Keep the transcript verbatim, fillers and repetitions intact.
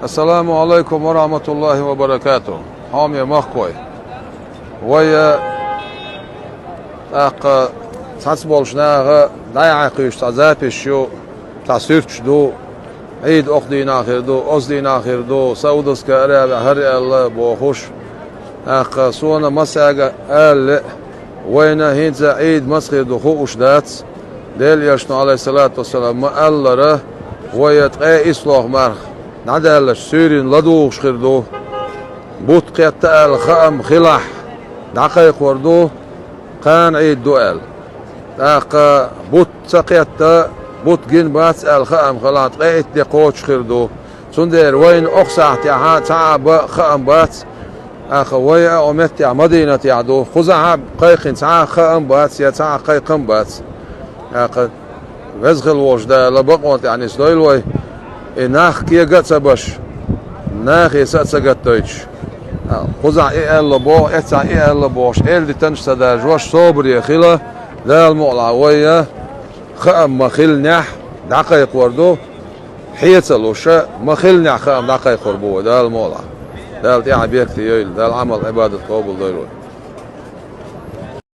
Ассаламу Ӏалайкум ва рахьматуллахӀи ва баракатухӀ. Хьоме махкой. Вай, э, тӀаккха цхьацца болчу наха дӀаяхьийна кхуьйсуш цхьа запись ю, цхьа суьрташ ду, Ӏийд окху дийнахь хир ду, оцу дийнахь хир ду, Саудовская Аравия хӀара аьлла бохуш. ТӀаккха суна массаьрга ала лаьа, вайна хӀинца Ӏийд маца хир ду хууш дац. Делан Элчано, Ӏалайхиссалату вассалам, ма-аллара, вай ткъе исс лоха марха дӀадаьллачу суьйранна ладугӀуш хир ду. Бутт кхетта аьлла хаам хилахь, дӀакхайкхор ду, кхана Ӏийд ду аьлла. ТӀаккха бутт ца кхетта, бутт гина бац аьлла хаам хилахь, ткъе итт де кхочуш хир ду. Цундела вайна окху сахьтехь цхьа а бан хаам бац, тӀаккха вай а оцу меттехь Мадинатехь ду. Кхузахь а кхайкхина цхьа а хаам бац, я цхьа а кхайкхам бац. ТӀаккха Веза хила волчу Дала бакъонан тӀехь нисдойла вай, и нах кега а ца беш, нахе са а ца гатдойтуш. Кхузахь и аьлла боху, эццахь и аьлла бохуш, эладитанаш а ца даржош, собаре хила, Дала мукъалахь вай а хаам ма-хиллинехь дӀакхайкхор ду, хьеца а луш, ма-хиллинехь хаам дӀакхайкхор бу вай, Дала мукъалахь. Дала тӀаьхье беркате йойла, Дала Ӏамал, Ӏибадат къобалдойла вай.